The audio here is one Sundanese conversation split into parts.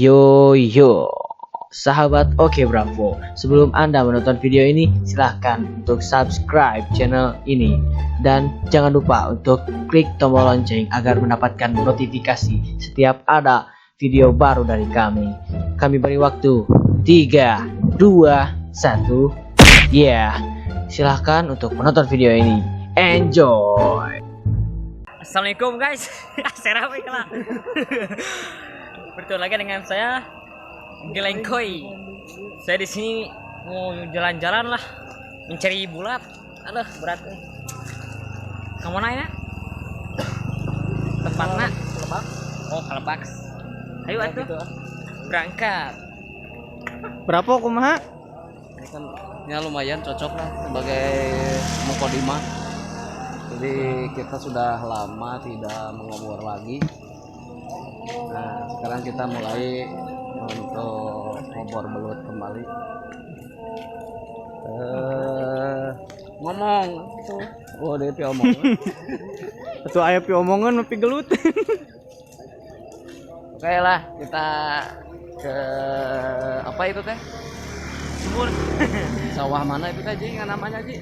Yo yo, sahabat Oke Bravo, sebelum Anda menonton video ini, silahkan untuk subscribe channel ini dan jangan lupa untuk klik tombol lonceng agar mendapatkan notifikasi setiap ada video baru dari kami. Kami beri waktu 3, 2, 1. Yeah, silahkan untuk menonton video ini. Enjoy. Assalamualaikum guys. Serah lah. Bertemu lagi dengan saya Gelengkoi. Saya di sini mau jalan-jalan lah, mencari bulat. Aduh, berat nih. Kamu nanya? Tempatnya? Oh, Kalebak. Ayo atuh. Berangkat. Berapa kumaha? Ini kan ya lumayan cocok lah sebagai mukodimah. Jadi kita sudah lama tidak mengobor lagi. Nah, sekarang kita mulai untuk ngobor belut kembali. Ngomong tuh. Oh, dia pi omong. Atuh aya pi omongan pi gelut. Oke lah, kita ke apa itu teh? Sumur. Sawah mana itu teh, Ji? Nggak namanya, Ji?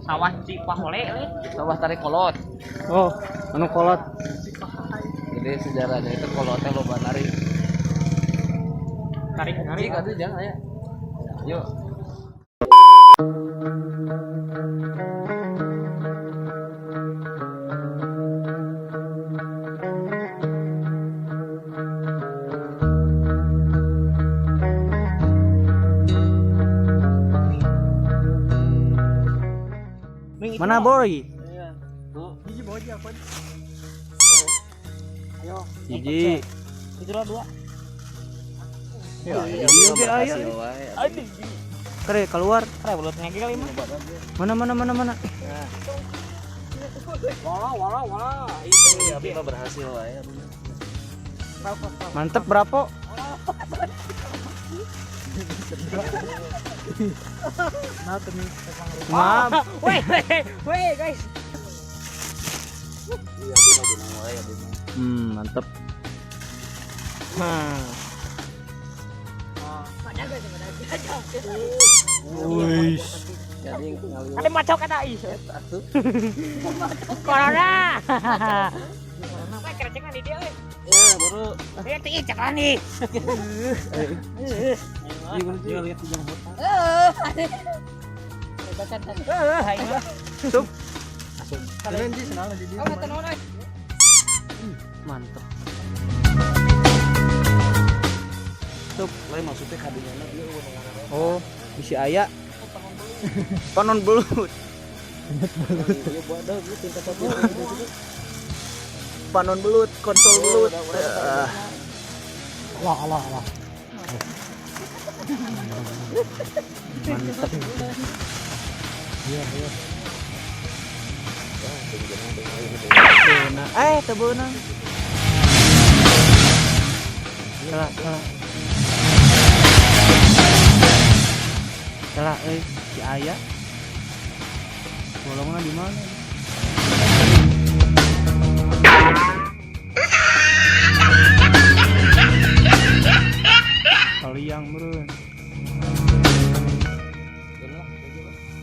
Sawah Cipahole le. Sawah tarik kolot. Oh, anu kolot. Jadi sejarahnya itu kolotnya loba narik. Tarik narik atuh jangan aya. Yuk. Mana boy? Iya. Tuh. Hiji boy apa? Ayo. Hiji. Itulah dua. Ya, hiji oge aya. Aduh. Kere keluar. Kere belutnya ge kali mah. Mana mana mana mana. Wala wala wala. Itu ya mah berhasil wae. Mantep berapa? Maaf. Weh, weh, guys. Mantep. Wih. Ada macok kata is. Corona. Corona kerecekan di dia euy. Ya, baru. Eh, teh ceklan nih. Iya, lihat di hutan. Sup. Asup. Mantep. Sup. Lain maksudnya kadinyana dia. Oh, bisi aya. Panon belut. Panon belut, konsol belut. Allah Allah Allah. Mantap. Iya, iya. Teu beunang. Salah, salah. Salah euy, si aya. Bolongna di mana? Kaliang meureun.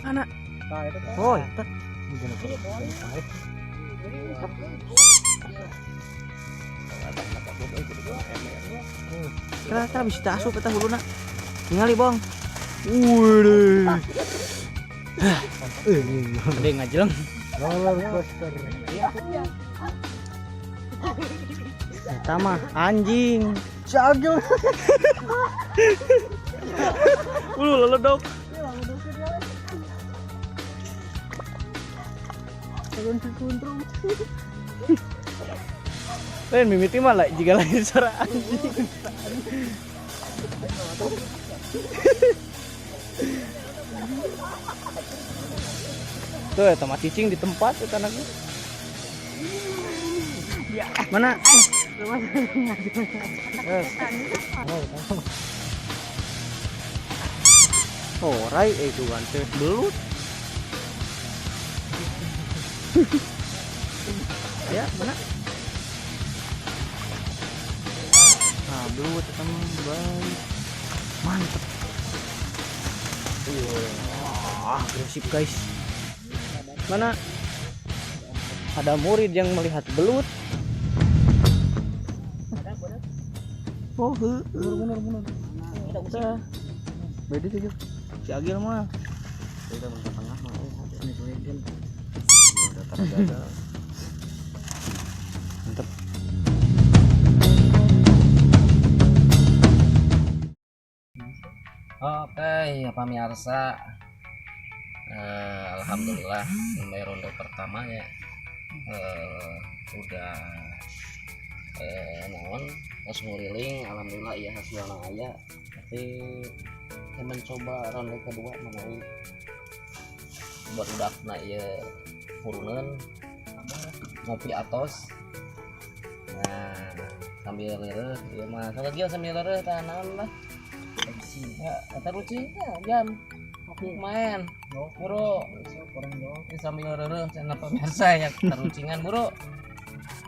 Mana? Oh, eta. Kira kira bisa asup eta huluna. Ningali, Bang. Wih. Gede ngajeleng. Roller coaster. Eta mah anjing. Jagel. Ulu leledok. Lain mimiti mah lah jika lain suara anjing. Tuh eta mah cicing di tempat eta anaknya. Mana? Oh, rai itu kan belut. Ya, mana? Belut eta mah, guys. Mantep. Wah, agresif guys. Mana? Ada murid yang melihat belut. Oh, heueuh. Mundur, mundur. Beda tuh. Si Agil mah. Kita ke tengah mah ini udah gagal. Mantep. Oke, ya pemirsa. Alhamdulillah mulai ronde pertama ya. Udah naon terus nguriling, alhamdulillah ya hasilnya aya. Tapi saya mencoba ronde kedua menawi buat udakna ieu huruneun ngopi atos. Nah, sambil leureuh ieu mah sok kieu sambil leureuh tah naon lah. Ya, kata rucing ya, jam main buru ini sambil leureuh cenah pemirsa ya tarucingan buru.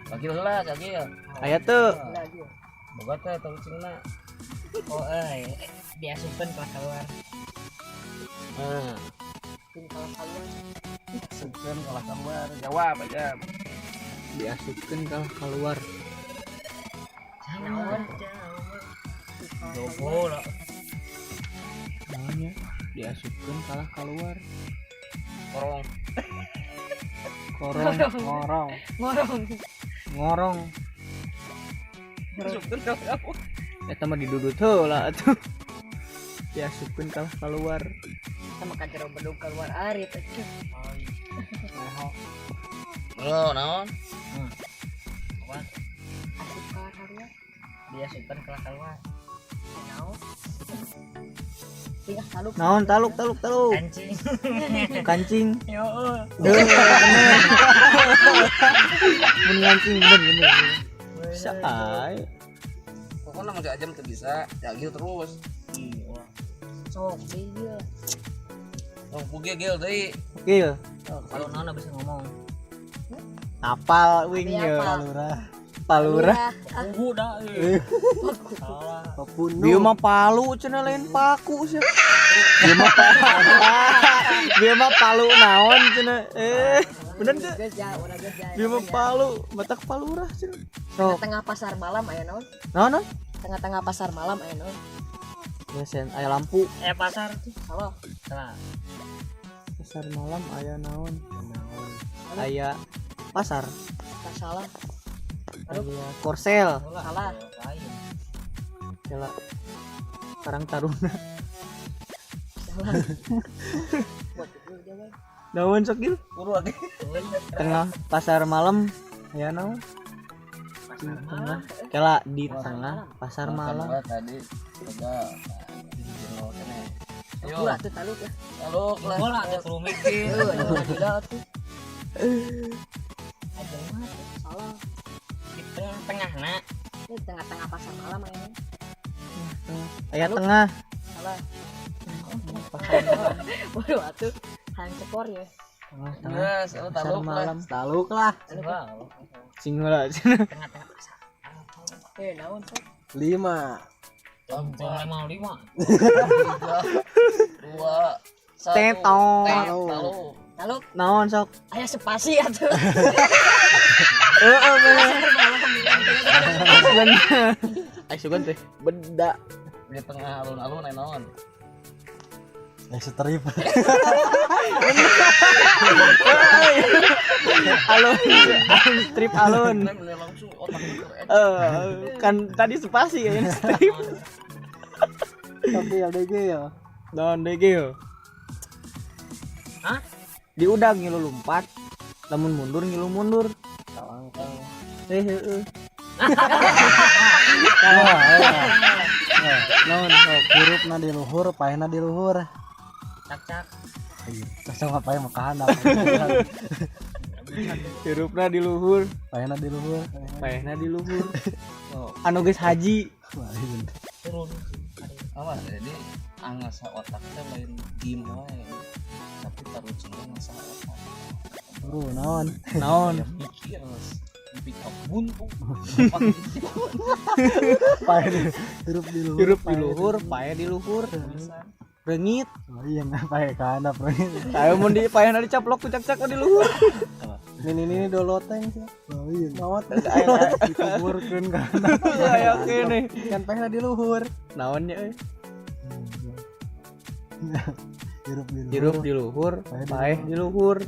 Bagil heula cagil. Aya teu. Boga teh tarucingna. Oh diasupkeun kelas keluar. Heeh. Asupkeun kalah keluar, jawab aja. Diasupkeun kalah keluar. Naon? Jogo lah. Naonnya? Diasupkeun kalah keluar. Korong. Korong, ngorong. Ngorong. Ngorong. Diasupkeun kalah keluar. Eta mah didudut heula atuh. Diasupkeun kalah keluar. Sama ka jero bedug keluar arit atuh. Bro, naon? Apa? Asup kalah keluar. Diasupkeun kalah keluar. Naon? Tinggal taluk. Naon taluk taluk taluk. Kancing. Kancing. Yo. Bener. Mun ngancing bener bener. Bisa ay. Pokoknya mau jam tuh bisa, jagil terus. Iya. Sok deui. Oh, puge gil deui. Gil. Kalau naon bisa ngomong. Apal wing ye. Palurah. Palurah. Tunggu dah. Salah. Dia mah palu cenah lain paku sih. Dia mah dia mah palu naon cenah. Bener teu? Dia mah palu, matak palurah cenah. Tengah-tengah pasar malam aya naon? Naon? Tengah-tengah pasar malam aya naon? Ya sen aya lampu. Pasar tuh. Salah. Salah. Pasar malam aya naon? Naon? Aya pasar. Salah. Aya korsel. Salah. Salah. Karang Taruna. Salah. Buat itu jawab. Naon sok gil? Buru lagi. Tengah pasar malam aya naon? Tengah. Kela di tengah pasar malam. Tadi udah jenuh keneh. Ayo. Ulah tuh taluk ya. Taluk lah. Bola ada perlu mikir. Heueuh, gila tuh. Aja mah Salah. di tengah-tengah nak. Ini tengah-tengah pasar malam aya naon? Aya tengah. Salah. Waduh atuh hayang cepor ya. Tengah-tengah. Geus, lu Pasar taluk lah. malam. Taluk lah. Wow. Sing heula. Tengah-tengah pasar. Naon sok? 5 5 5. 3 2 1. Tetong. Taluk. Taluk Naon sok? aya spasi atuh. Heeh bener. Bener. Ai sugan teh beda. Di tengah alun-alun aya naon? Strip. Alun, alun strip alun. Langsung otak mikir. Kan tadi spasi ya ini strip. Tapi ya DG ya. Naon DG yo? Hah? Di udang ngilu lompat, lamun mundur ngilu mundur. Heeh. Naon sok hirupna di luhur, paehna di luhur. Cak-cak. Cak mah paeh mah kahandap. Hirupna di luhur, Paehna di luhur. paehna di luhur. Anu geus haji. Turun. Awas jadi angasa otak teh lain game wae. Tapi tarucingna ngasah otak. Bro, naon? Naon? Mikir. Nepi ka buntu. Paeh di hirup di luhur. Hirup di luhur, paeh di luhur. Reungit. Oh iya, nah paeh ka handap reungit. Ayo mun di paehna dicaplok ku cak-cak di luhur. Ini doloteng sih. Oh iya. Maot dikuburkeun ka handap. Aya kene. Kan paehna di luhur. Naon nya euy? Hirup di luhur. Hirup di luhur, paeh di luhur.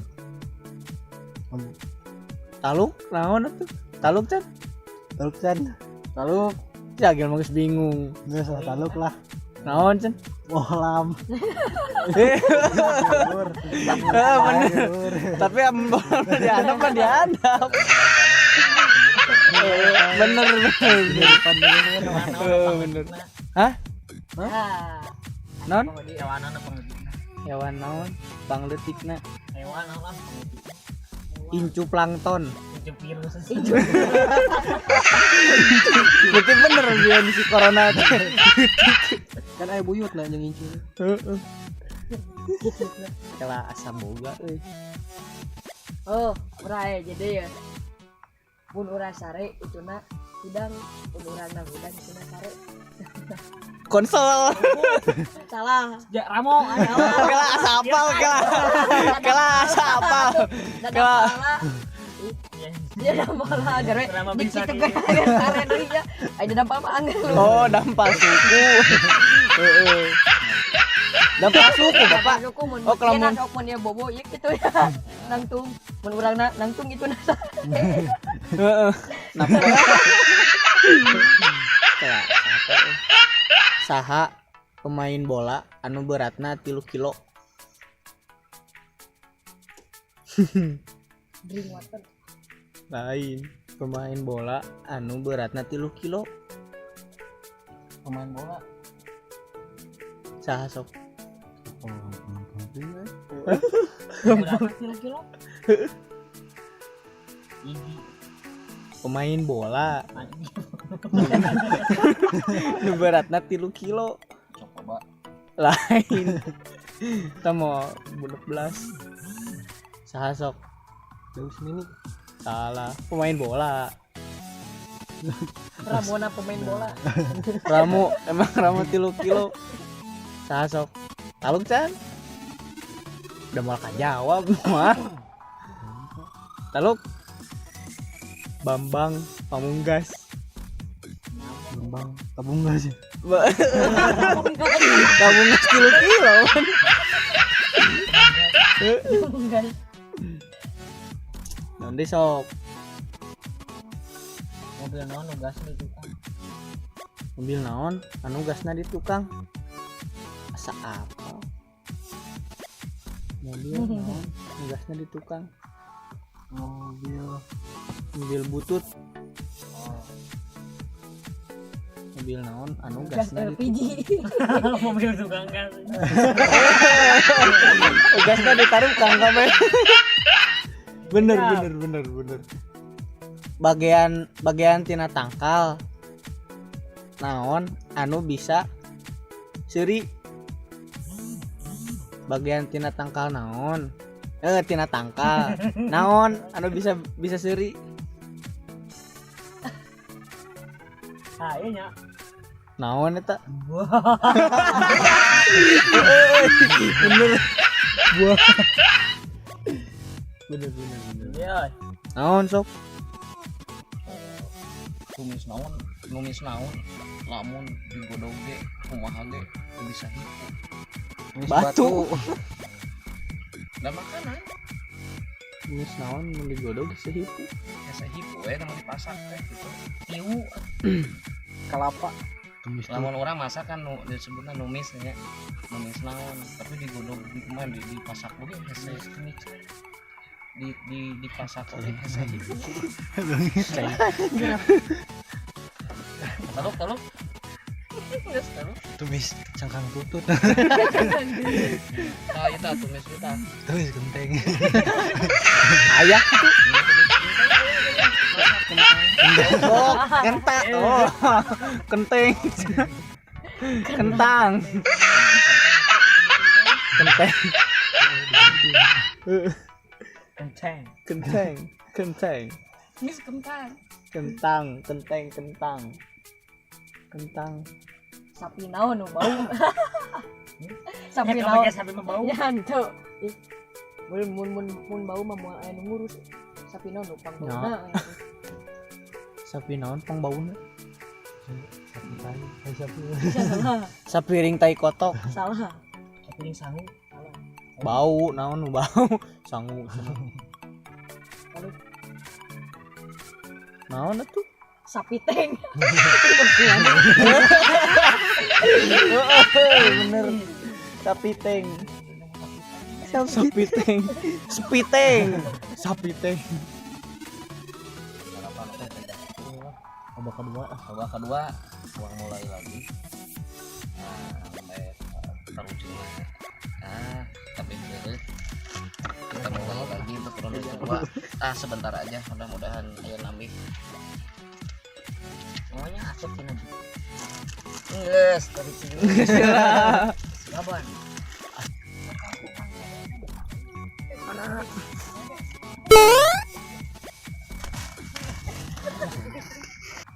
Taluk naon atuh? Taluk can? Taluk can. Taluk. Ya gel mah geus bingung. Geus lah taluk lah. Naon can? Bolam. Bener. Tapi bolam dihandap kan dihandap. Bener bener. Bener. Hah? Non? Hewan naon pangeutikna? Hewan naon pangleutikna? Hewan naon lah pangeutikna? Incu plankton. Incu virus. Berarti bener dia si corona teh. Kan aya buyut na jeung incu. Heeh. Kela asa boga euy. Oh, urang aya jadi ya. Mun urang sare ituna hudang, mun urang na hudang ituna sare. Konsol. Salah. Ja Ramo aya. Kela asa apal kela. Kela asa apal. Kela. Dia dampal lah agar Drama di bisa kitu kan agar sare deui ya. Aya dampal mah anggar lu. Oh, dampal suku. Heeh. Dampal suku, Bapak. Suku mun Oh, kalau mun sok mun ieu bobo ieu kitu ya. Nangtung mun urang na nangtung itu na sare. Heeh. Napa? Kela saha pemain bola anu beratna 3 kilo. Drink water. Lain pemain bola anu beratna 3 kilo. Pemain bola. Saha sok? Oh, Berapa kilo? Igi. Pemain bola nu beratna 3 kilo. Coba. Lain. Kita mau 12. Saha sok? Deus Mini. Salah, pemain bola. Ramona pemain bola. Ramu, emang Ramu 3 kilo. Saha sok? Taluk can? Udah mau kajawab mah. Taluk. Bambang Pamungkas. Bambang Pamungkas. Pamungkas 3 kilo. Pamungkas. Nanti sok. Mobil naon nu gasna di tukang? Mobil naon anu gasna di tukang? Asa apa? Mobil naon anu gasna di tukang? Mobil butut. Oh. Mobil naon anu Gas gasna di LPG. Mobil tukang gas. Gasna ditaruh kang kabeh. Bener bener bener bener. Bagian tina tangkal naon anu bisa seuri. Bagian tina tangkal naon? Tina tangkal naon anu bisa seuri. Ah, iya nya. Naon eta? Bener. Buah. Bener bener bener. Iya. Naon sok? Tumis naon, numis naon, lamun digodog ge kumaha ge teu bisa hipu. Batu. Da makanan. Tumis naon mun digodog bisa hipu. Biasa hipu we namun dipasak teh gitu. Tiu. Kelapa. Tumis. Lamun urang masak kan disebutna numis nya. Numis naon, tapi digodog di kumaha dipasak oge hese tumis. Di dipasak oge hese hipu. Taluk taluk. Geus taluk. Tumis cangkang tutut. Tah eta tumis eta. Tumis genteng. Ayah itu. Oh, kentang. Oh, kenteng. Kentang. Kenteng. Kenteng. Kenteng. Kenteng. Ini kentang. Kentang, kenteng, kentang. Kentang. Sapi naon nu bau. Sapi naon? Sapi mah bau. Ya henteu. Ih, Mun mun mun mun bau mah moal aya nu ngurus. Sapi naon nu pang bauna. Sapi naon pang bauna? Sapi tai, eh, sapi. Salah. Sapiring tai kotok. Salah. Sapi yang sangu. Bau naon nu bau? Sangu. Lalu Naon atuh? sapi teng. Bener. Sapi teng. Sapi teng. Sapi teng. Sapi teng. Harapan teh tidak. Babak kedua. Babak kedua uang mulai lagi. Nah, sampai terucing. Nah, tapi ini kita mulai lagi untuk ronde kedua. Ah, sebentar aja, mudah-mudahan ayo nambih. Maunya asup sini. Yes, tadi sini. Kapan?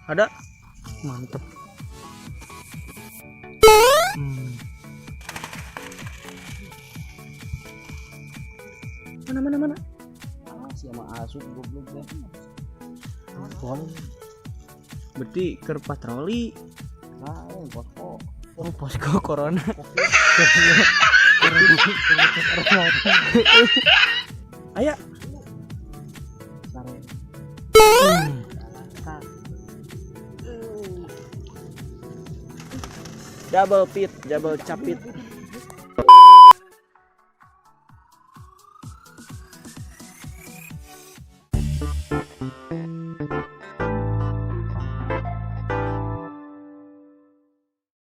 Ada? Mantep. Mana mana mana? Ah, si sama asup goblok ya. Berarti keur patroli. Nah, ini posko. Oh, posko corona. Aya. Double pit, double capit.